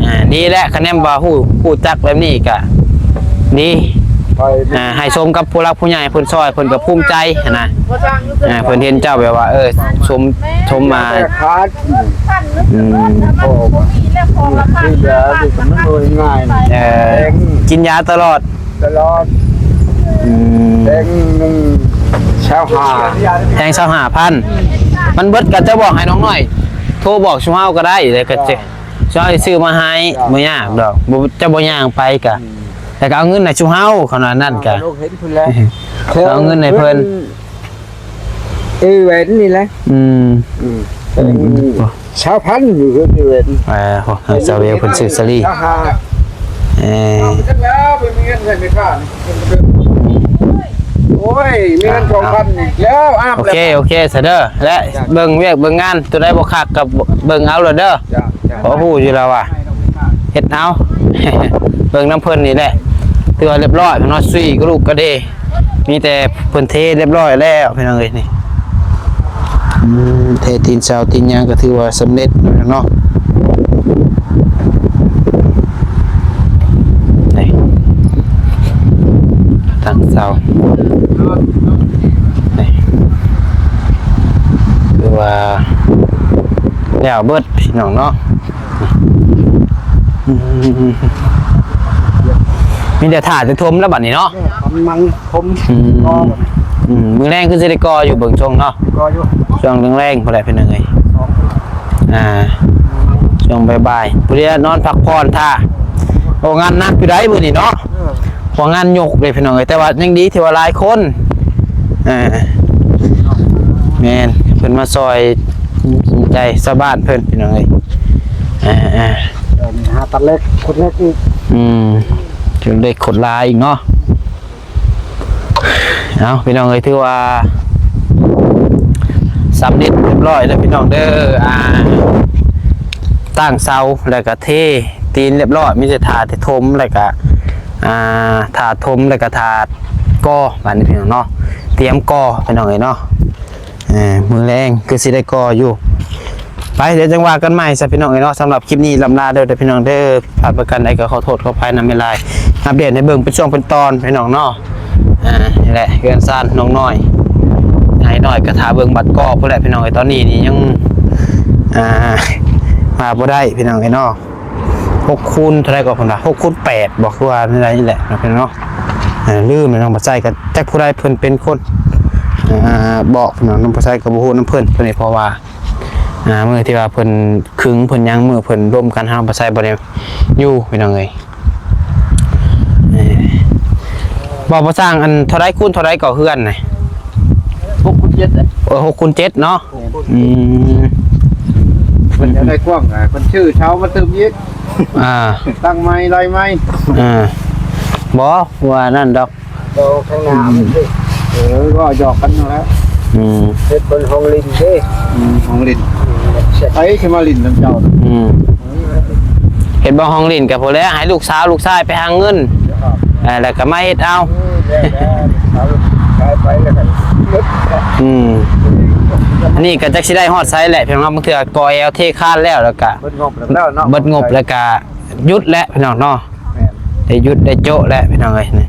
ອ່າ ດີແຫຼະ ຄະແນນວ່າຮູ້ ຮູ້ຈັກແບບນີ້ກະດີ ອ່າ ໃຫ້ສົມກັບຜູ້ຫຼັກຜູ້ໃຫຍ່ເພິ່ນຊ່ອຍ ເພິ່ນກະພູມໃຈຫັ້ນນະ ອ່າ ເພິ່ນເຫັນເຈົ້າແບບວ່າ ເອີ ສົມ ສົມມາ ອືມ ເອີ ກິນຢາຕະຫຼອດ ຕະຫຼອດ ອືມ ແທງໜຶ່ງຊາວຫ້າ ແທງຊາວຫ້າພັນ ມັນເບິດກະຈະບອກໃຫ້ນ້ອງນ້ອຍໂທບອກຊຸມເຮົາກະໄດ້ ແລ້ວກະຈະ ເຈົ້າ ຊິຊື້ມາໃຫ້ ເຈົ້າ ບໍ່ຍາກດອກ ບໍ່ ເຈົ້າບໍ່ຍ່າງໄປກະ ອືມ ແລ້ວກະເອົາເງິນໃຫ້ຊຸມເຮົາ ເຂົາວ່ານັ້ນກະ ເອົາເງິນໃຫ້ເພິ່ນ ເອີ ແຫວນນີ້ແຫຼະ ອືມ ອືມ ຊາວພັນຢູ່ເຮືອນເອີເວັນ ເອີ ໂຫ ໃຫ້ຊາວເວວເພິ່ນຊື້ສາລີ ຊາວຫ້າ ເອີ ຈັກແລ້ວບໍ່ມີເງິນໃຫ້ແມ່ຄ້ານີ້ ໂອ້ ໂອ້ຍ ມີເງິນສອງພັນນີ້ແລ້ວ ອາບ ໂອເຄ ແລ້ວ ໂອເຄຊະເດີ ແລະ ເບິ່ງວຽກເບິ່ງງານ ຕົວໃດບໍ່ຄັກກໍເບິ່ງເອົາໂລດເດີ. ຈ້າ ຈ້າ ເພາະຮູ້ຢູ່ແລ້ວວ່າເຮັດເອົາ ເບິ່ງນຳເພິ່ນນີ້ແຫຼະ ຖືວ່າລຽບຮ້ອຍເນາະ ຊຸຍກະລຸກກະເດ ມີແຕ່ເພິ່ນເທລຽບຮ້ອຍແລ້ວ ພີ່ນ້ອງເອີຍ ນີ້ ອືມ ເທຕີນເສົາຕີນຫຍັງກໍຖືວ່າສຳເລັດເນາະ. ນີ້ ຕັ້ງເສົາ ນີ້ ຄືວ່າແລ້ວເບິດພີ່ນ້ອງເນາະ. ອືມ ມີແຕ່ຖ້າແຕ່ຖົມແລ້ວບັດນີ້ເນາະ ກຳລັງຖົມ ອືມ ກໍບັດນີ້ ອືມ ມື້ແລງຄືຊິໄດ້ກໍ່ຢູ່ເບິ່ງຊົງເນາະ ກໍຢູ່ ຊ່ວງແລງໆພຸ້ນແຫຼະພີ່ນ້ອງເອີຍ ສອງ ອ່າ ຊ່ວງບ່າຍໆ ຜູ້ໃດນອນພັກຜ່ອນຖ້າ ໂອ້ ງານໜັກຢູ່ໃດມື້ນີ້ເນາະ ເອີ ເພາະງານຍົກເດ້ພີ່ນ້ອງເອີຍ ແຕ່ວ່າຍັງດີທີ່ວ່າຫຼາຍຄົນ ອ່າ ແມ່ນ ເພິ່ນມາຊ່ອຍ ໃຈຊາວບ້ານເພິ່ນພີ່ນ້ອງເອີຍ ອ່າໆ ເອີ ຫາຕັດເຫຼັກ ຂຸດເຫຼັກອີກ ອືມ ຂຸດເຫຼັກຂຸດລາອີກເນາະ. ເອົາ ພີ່ນ້ອງເອີຍ ຖືວ່າສຳເລັດຮຽບຮ້ອຍແລ້ວພີ່ນ້ອງເດີ ອ່າ ຕັ້ງເສົາ ແລ້ວກະເທຕີນຮຽບຮ້ອຍ ມີແຕ່ຖ້າແຕ່ຖົມ ແລ້ວກະ ອ່າ ຖ້າຖົມ ແລ້ວກະຖ້າກໍ່ ບາດນີ້ພີ່ນ້ອງເນາະ ຕຽມກໍ່ພີ່ນ້ອງເອີຍເນາະ. ເອີ ມື້ແລງຄືຊິໄດ້ກໍ່ຢູ່ ໄປ ດຽວຈັ່ງວ່າກັນໃໝ່ຊະພີ່ນ້ອງເອີຍເນາະ. ສຳລັບຄລິບນີ້ລ່ຳລາເດີພີ່ນ້ອງເດີ ພາດປະການໃດກໍຂໍໂທດຂໍອະໄພນຳຫຼາຍໆ ອັບເດດໃຫ້ເບິ່ງເປັນຊ່ວງເປັນຕອນພີ່ນ້ອງເນາະ. ອ່າ ນີ້ແຫຼະເຮືອນຊານນ້ອງນ້ອຍ ອ້າຍນ້ອຍກໍຖ້າເບິ່ງບັດກໍ່ພຸ້ນແຫຼະພີ່ນ້ອງເອີຍ ຕອນນີ້ນີ້ຍັງ ອ່າ ມາບໍ່ໄດ້ພີ່ນ້ອງເອີຍເນາະ. ຫົກຄູນເທົ່າໃດກໍເພິ່ນວ່າ ຫົກຄູນແປດບໍ ຄືວ່າແນວໃດນີ້ແຫຼະເນາະ ພີ່ນ້ອງເນາະ. ເອີ ລືມແລ້ວ ນ້ອງປາໄຊກໍຈັກຜູ້ໃດເພິ່ນເປັນຄົນ ອ່າ ບອກເນາະ ນ້ອງປາໄຊກໍບໍ່ຮູ້ນຳເພິ່ນ ເພິ່ນນີ້ ເພາະວ່າ ອ່າ ມື້ທີ່ວ່າເພິ່ນຄຶງເພິ່ນຫຍັງ ມື້ເພິ່ນລົມກັນ ນ້ອງປາໄຊບໍ່ໄດ້ຢູ່ພີ່ນ້ອງເອີຍ. ເອີ ບໍ່ ບໍ່ຊ່າງ ອັນເທົ່າໃດຄູນເທົ່າໃດກໍເຮືອນນະ? ຫົກຄູນເຈັດ ເອີ ຫົກຄູນເຈັດເນາະ. ອືມ ເພິ່ນຢາກໄດ້ກວ້າງ ອ່າ ເພິ່ນຊື້ເຊົາມາຕື່ມອີກ ອ່າ ຕັ້ງໃໝ່ ໄລ່ໃໝ່ ອ່າ ບໍ່ວ່ານັ້ນດອກ ໂຕຂ້າງໜ້າມັນຊິ ເອີ ເວົ້າຫຍອກກັນຫັ້ນແຫຼະ ອືມ ເຮັດເປັນຫ້ອງຫຼິ້ນເດ້ ອືມ ຫ້ອງຫຼິ້ນ ອືມ ໃຜຊິມາຫຼິ້ນນຳເຈົ້າ ອືມ ເຮັດບໍ່ຫ້ອງຫຼິ້ນກໍພໍແລ້ວ ໃຫ້ລູກສາວລູກຊາຍໄປຫາເງິນ ເອີ ແລ້ວກໍມາເຮັດເອົາ ອືມ ແລ້ວແລ້ວ ຂາຍໄປແລ້ວກໍໝົດ ອືມ ອັນນີ້ກໍຈັກຊິໄດ້ຮອດໃສແຫຼະ ພີ່ນ້ອງ ບາງເທື່ອກໍແອວເທຄານແລ້ວ ແລ້ວກໍເບິດງົບແລ້ວເນາະ ເບິດງົບແລ້ວກໍຢຸດແຫຼະ ພີ່ນ້ອງເນາະ. ແມ່ນ ໄດ້ຢຸດໄດ້ໂຈະແຫຼະພີ່ນ້ອງເອີຍ ນີ້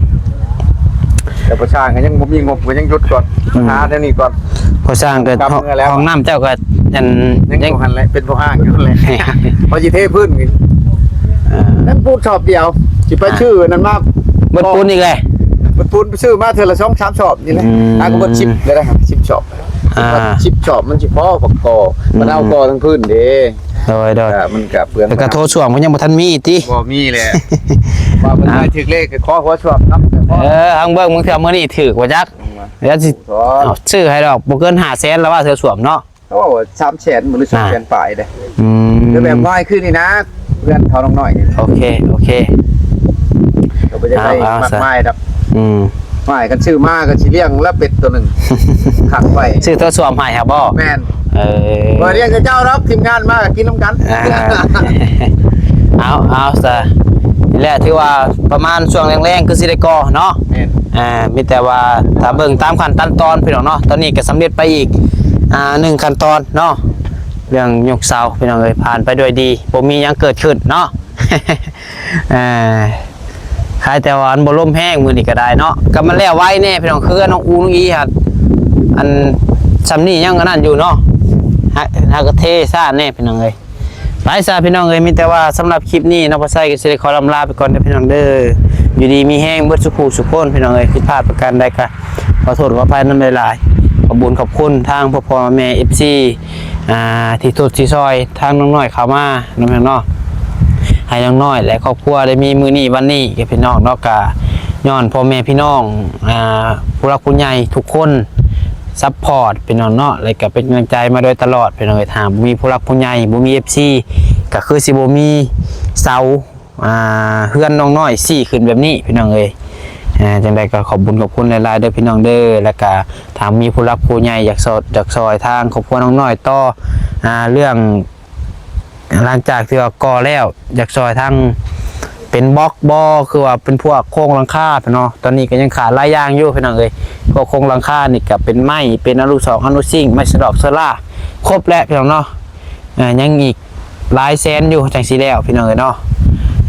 ແຕ່ພໍ່ຊ່າງກໍຍັງບໍ່ມີງົບ ກໍຍັງຢຸດກ່ອນ ອືມ ຫາແນວນີ້ກ່ອນ ພໍ່ຊ່າງກໍ ຫ້ອງນ້ຳເຈົ້າກໍ ອັນ ຍັງຢູ່ຫັ້ນແຫຼະ ເປັນພໍ່ຫ້າງຢູ່ຫັ້ນແຫຼະ ພໍຊິເທພື້ນ ອ່າ ຍັງປູນຊອບດຽວ ຊິໄປ ອ່າ ຊື້ອັນນັ້ນມາ ເບິດປູນອີກແລ້ວ ເບິດປູນໄປຊື້ມາເທື່ອລະສອງສາມຊອບນີ້ແຫຼະ ອືມ ຫາກໍເບິດສິບແລ້ວນະ ສິບຊອບ ອ່າ ສິບຊອບມັນຊິພໍບັກກໍ ອືມ ມັນເອົາກໍທັງພື້ນເດ້. ໂດຍ ໂດຍ ເອີ ມັນກະເປືອງ ແລ້ວກະໂຖສ້ວມກໍຍັງບໍ່ທັນມີຕິ ບໍ່ມີແຫຼະ ວ່າເພິ່ນ ອ່າ ໃຫ້ຖືກເລກກໍຂໍຫົວສ້ວມນຳ ເອີ ເອົາເບິ່ງ ບາງເທື່ອມື້ນີ້ຖືກບໍ່ຈັກ ອືມ ແລ້ວຊິ ໂອ້ ຊື້ໃຫ້ດອກ ບໍ່ເກີນຫ້າແສນລະວ່າ ໂຖສ້ວມເນາະ ໂອ້ ສາມແສນ ຫຼື ອ່າ ສອງແສນປາຍເດ້ ອືມ ຄືແບບນ້ອຍຄືນີ້ນະ ເພື່ອນເຂົານ້ອຍໆ ໂອເຄ ໂອເຄ ກໍບໍ່ຢາກໄດ້ ເອົາ ເອົາ ມາກ ຊະ ມາຍດອກ ອືມ ໝາຍກັນຊື້ມາກໍຊິລ້ຽງລະເປັດຕົວໜຶ່ງ ຂັງໄວ້ ຊື້ໂຖສ້ວມໃຫ້ຫາບໍ່? ແມ່ນ ເອີ ບໍ່ລ້ຽງແຕ່ເຈົ້າດອກ ທີມງານມາກໍກິນນຳກັນ ອ່າ ເອົາ ເອົາຊະ ນີ້ແຫຼະ ຖືວ່າປະມານຊ່ວງແລງໆ ຄືຊິໄດ້ກໍ່ເນາະ ແມ່ນ ອ່າ ມີແຕ່ວ່າຖ້າເບິ່ງຕາມຂັ້ນຕາມຕອນ ພີ່ນ້ອງເນາະ ຕອນນີ້ກໍສຳເລັດໄປອີກ ອ່າ ໜຶ່ງຂັ້ນຕອນເນາະ ເລື່ອງຍົກເສົາ ພີ່ນ້ອງເອີຍ ຜ່ານໄປດ້ວຍດີ ບໍ່ມີຫຍັງເກີດຂຶ້ນເນາະ. ອ່າ ຂາຍແຕ່ວ່າມັນບໍ່ລົມແຮງມື້ນີ້ກໍໄດ້ເນາະ ກໍມັນແລ້ວໄວແດ່ພີ່ນ້ອງ ຄືນ້ອງອູນ້ອງອີຫັ້ນ ອັນຊ່ຳນີ້ຍັງອັນນັ້ນຢູ່ເນາະ ຫາ ຫາກໍເທຊ້າແດ່ພີ່ນ້ອງເອີຍ. ໄປຊະພີ່ນ້ອງເອີຍ ມີແຕ່ວ່າສຳລັບຄລິບນີ້ ນ້ອງປາໄຊກໍຊິໄດ້ຂໍລ່ຳລາໄປກ່ອນເດີພີ່ນ້ອງເດີ ຢູ່ດີມີແຮງເບິດສູ່ຜູ້ສູ່ຄົນ ພີ່ນ້ອງເອີຍ ຜິດພາດປະການໃດກໍຂໍໂທດຂໍອະໄພນຳຫຼາຍໆ ຂອບບຸນຂອບຄຸນທາງພໍ່ໆແມ່ໆ ເອັຟຊີ ອ່າ ທີ່ທົດທີ່ຊ່ອຍທາງນ້ອງນ້ອຍເຂົ້າມາເນາະ ພີ່ນ້ອງເນາະ ໃຫ້ນ້ອງນ້ອຍ ແລະ ຄອບຄົວໄດ້ມີມື້ນີ້ວັນນີ້ກັບພີ່ນ້ອງເນາະ ກະຍ້ອນພໍ່ແມ່ພີ່ນ້ອງ ອ່າ ຜູ້ຫຼັກຜູ້ໃຫຍ່ທຸກຄົນ ຊັບພອດພີ່ນ້ອງເນາະ ແລະ ກະເປັນກຳລັງໃຈມາໂດຍຕະຫຼອດພີ່ນ້ອງເອີຍ ຖ້າບໍ່ມີຜູ້ຫຼັກຜູ້ໃຫຍ່ ບໍ່ມີ ເອັຟຊີ ກະຄືຊິບໍ່ມີເສົາ ອ່າ ເຮືອນນ້ອງນ້ອຍຊີ້ຂຶ້ນແບບນີ້ພີ່ນ້ອງເອີຍ ອ່າ ຈັ່ງໃດກໍຂອບບຸນຂອບຄຸນຫຼາຍໆເດີພີ່ນ້ອງເດີ. ແລ້ວກໍຖ້າມີຜູ້ຫຼັກຜູ້ໃຫຍ່ຢາກຊ່ອຍ ຢາກຊ່ອຍທາງຄອບຄົວນ້ອງນ້ອຍຕໍ່ ອ່າ ເລື່ອງ ຫຼັງຈາກທີ່ວ່າກໍ່ແລ້ວ ຢາກຊ່ອຍທາງເປັນບລັອກບໍ ຄືວ່າເປັນພວກໂຄງຫຼັງຄາເນາະ. ຕອນນີ້ກໍຍັງຂາດຫຼາຍຢ່າງຢູ່ພີ່ນ້ອງເອີຍ. ພວກໂຄງຫຼັງຄານີ້ກໍເປັນໄມ້ ເປັນອະນຸສອງ ອະນຸຊິງ ໄມ້ສະດອກ ໂຊລາ ຄົບແລ້ວພີ່ນ້ອງເນາະ. ອ່າ ຍັງອີກຫຼາຍແສນຢູ່ຈັ່ງຊິແລ້ວພີ່ນ້ອງເອີຍເນາະ.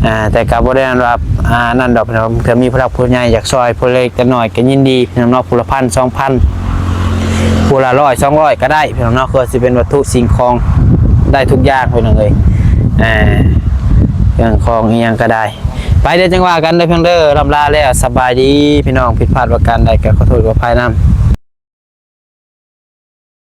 ອ່າ ແຕ່ກໍບໍ່ໄດ້ນັ້ນວ່າ ອ່າ ນັ້ນດອກພີ່ນ້ອງ. ເທື່ອມີຜູ້ຫຼັກຜູ້ໃຫຍ່ຢາກຊ່ອຍຜູ້ເລັກຜູ້ນ້ອຍກໍຍິນດີພີ່ນ້ອງເນາະ. ຜູ້ລະພັນ ສອງພັນ ຜູ້ລະຮ້ອຍ ສອງຮ້ອຍ ກໍໄດ້ພີ່ນ້ອງເນາະ. ຄືຊິເປັນວັດຖຸສິ່ງຂອງໄດ້ທຸກຢ່າງພີ່ນ້ອງເອີຍ. ອ່າ ເຄື່ອງຂອງອີ່ຫຍັງກໍໄດ້. ໄປເດີ ຈັ່ງວ່າກັນເດີພີ່ນ້ອງເດີ. ລ່ຳລາແລ້ວ ສະບາຍດີພີ່ນ້ອງ. ຜິດພາດປະການໃດກໍຂໍໂທດຂໍອະໄພນຳ.